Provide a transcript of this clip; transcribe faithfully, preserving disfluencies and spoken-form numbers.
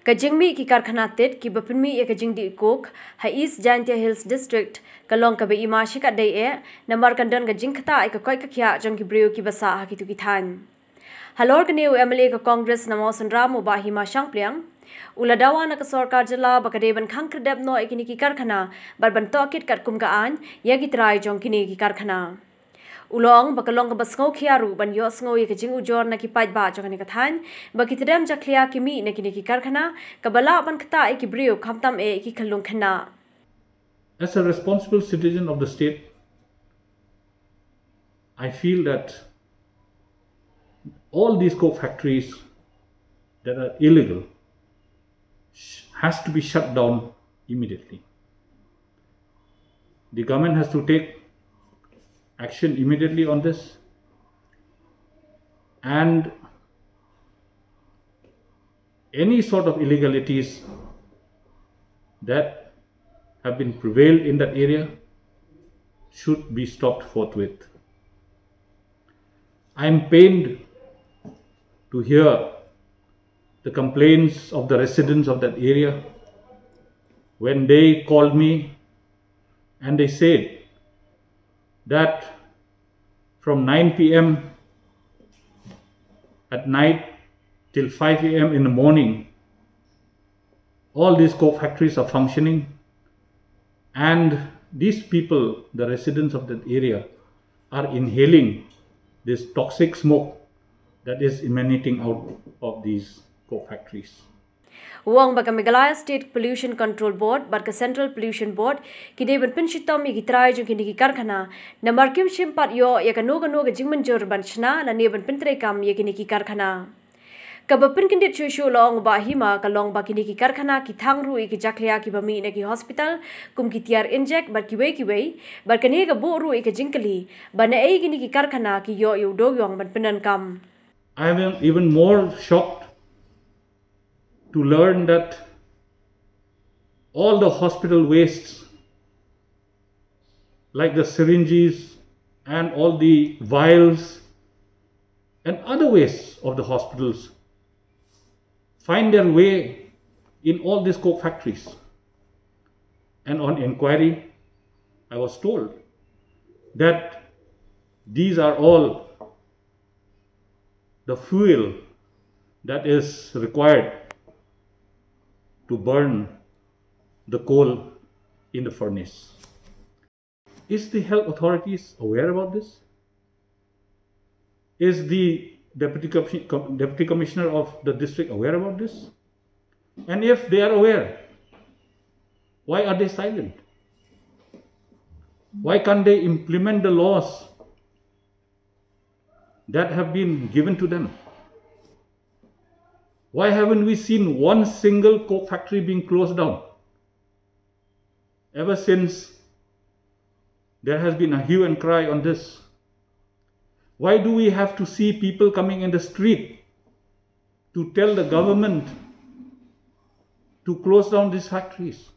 Ka jingmih ki karkhana tit kiba pynmih ïa ka jingdih coke ha East Jaintia Hills District ka long kaba ima shikatdei eh, namar kan don ka jingktah ïa ka koit ka khiah jong ki briew kiba sah ha kito ki thaiñ. Halor kane u M L A ka Congress na Mawsynram u Bah Hima Shangpliang u la dawa na ka sorkar jylla ba ka dei ban khang khyrdep noh ïa kine ki karkhana bad ban tohkit katkum ka aiñ ïa ki trai jong kine ki karkhana. U la ong ba ka long kaba sngewkhia ruh ban ïohsngew ïa ka jingujor na ki paidbah jong kane ka thaiñ ba ki tdem jakhlia ki mih na kine ki karkhana kaba lah ban ktah ïa ki briew khamtam eh ïa ki khyllung khynnah. As a responsible citizen of the state, I feel that all these coke factories that are illegal sh- has to be shut down immediately. The government has to take action immediately on this, and any sort of illegalities that have been prevailed in that area should be stopped forthwith. I am pained to hear the complaints of the residents of that area when they called me and they said that from nine p.m. at night till five a.m. in the morning, all these coke factories are functioning, and these people, the residents of that area, are inhaling this toxic smoke that is emanating out of these coke factories. U ong ba ka Meghalaya State Pollution Control Board bad ka Central Pollution Board ki dei ban pynshitom ïa ki trai jong kine ki karkhana namar kim shym pat ïoh ïa kano kano ka jingmynjur ban shna lane ban pyntreikam ïa kine ki karkhana. Kaba pynkyndit shuh shuh la ong u Bah Hima ka long ba kine ki karkhana ki thang ruh ïa ki jakhlia kiba mih na ki hospital kum ki tiar injek bad kiwei kiwei, bad kane ka buh ruh ïa ka jingkylli ba naei kine ki karkhana ki ïoh ïa u dewiong ban pyndonkam. I am even more shocked to learn that all the hospital wastes, like the syringes and all the vials and other wastes of the hospitals, find their way in all these coke factories. And on inquiry, I was told that these are all the fuel that is required to burn the coal in the furnace. Is the health authorities aware about this? Is the deputy, commission, deputy commissioner of the district aware about this? And if they are aware, why are they silent? Why can't they implement the laws that have been given to them? Why haven't we seen one single coke factory being closed down ever since there has been a hue and cry on this? Why do we have to see people coming in the street to tell the government to close down these factories?